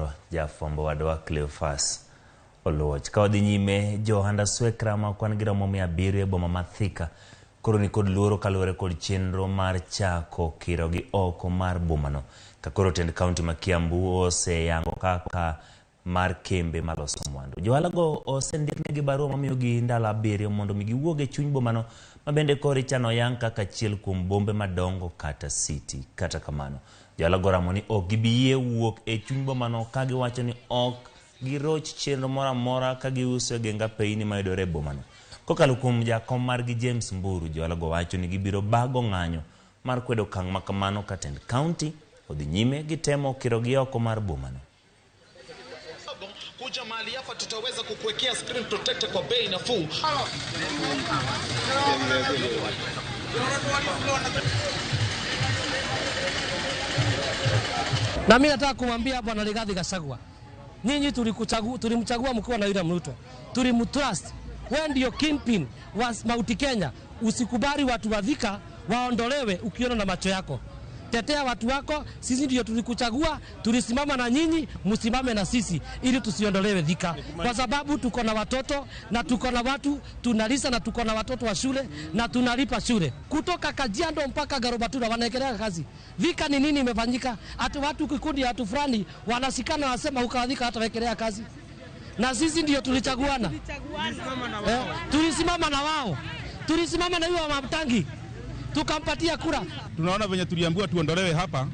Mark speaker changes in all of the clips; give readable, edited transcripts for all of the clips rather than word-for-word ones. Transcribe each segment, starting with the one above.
Speaker 1: godo jafwambo wadwa Cleophas Oluoch. Ka wadhi nyime, jo-ohand aswekra ma kwan gi romo 700 e boma ma Thika koro nikod luoro kaluwore kod chenro mar chako kirogi oko mar bomano. Ka koro tend kaunti ma Kiambu oseyango kaka mar kembe maloso mwandu. Johala go osendiknegi barua mamiyogi ndalo 7 mondo mi giwuog e chuny bomano ma bende koro ichano yang kaka achiel kuom bombe madongo kata city. Kata kamano, johala go oramo ni ok gibi yie wuok e chuny bomano ka giwacho ni ok giroch chenro moro amora ka giuso e geng apeyni mayudore e bomano. Kokalo kuom jakom margi James Mburu, johala go wacho ni gibiro bago ng'anyo mar kwedo okang' ma kamano ka tend kaunti odhi nyime gi temo kirogi oko mar bomano.
Speaker 2: Kuja mahali hapa tutaweza kukuwekea screen protector kwa bei nafuu.
Speaker 3: Na mimi nataka kumwambia Bwana Rigathi Gachagua, nyinyi tulimchagua mkiwa na William Ruto, tulimtrust. Wewe ndio kingpin wa Mount Kenya. Usikubali watu wa Thika waondolewe ukiona na macho yako. Tetea watu wako, sisi ndio tulikuchagua, tulisimama na nyinyi, msimame na sisi ili tusiondolewe Thika. Kwa sababu tuko na watoto na tuko na watu tunalisa na tuko na watoto wa shule na tunalipa shule. Kutoka Kajiado mpaka Garobatura wanaekelea kazi. Thika ni nini imefanyika? Ati watu kikundi ya watu fulani wanashikana wanasema huko Thika hata wekelea kazi. Na sisi ndio tulichaguana. Tulisimama na wao. Tulisimama na yule wa Matangi. Tukampatia kura.
Speaker 4: Tunaona venye tuliambiwa tuondolewe hapa,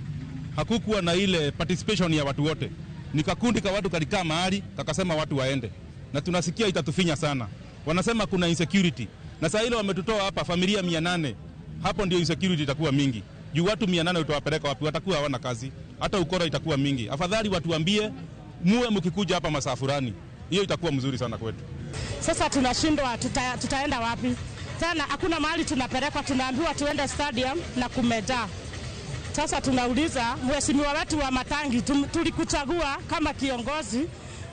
Speaker 4: hakukuwa na ile participation ya watu wote. Ni kakundi ka watu kalikaa mahali kakasema watu waende, na tunasikia itatufinya sana. Wanasema kuna insecurity, na saa ile wametutoa hapa familia 800, hapo ndio insecurity itakuwa mingi. Juu watu 800 utawapeleka wapi? Watakuwa hawana kazi, hata ukora itakuwa mingi. Afadhali watuambie muwe mkikuja hapa masaa fulani, hiyo itakuwa mzuri sana kwetu.
Speaker 5: Sasa tunashindwa tutaenda wapi? Tena hakuna mahali tunapelekwa, tunaambiwa tuende stadium na kumejaa. Sasa tunauliza mheshimiwa wetu wa Matangi, tulikuchagua kama kiongozi,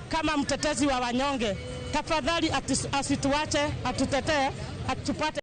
Speaker 5: kama mtetezi wa wanyonge. Tafadhali asituache, atutetee, atupate.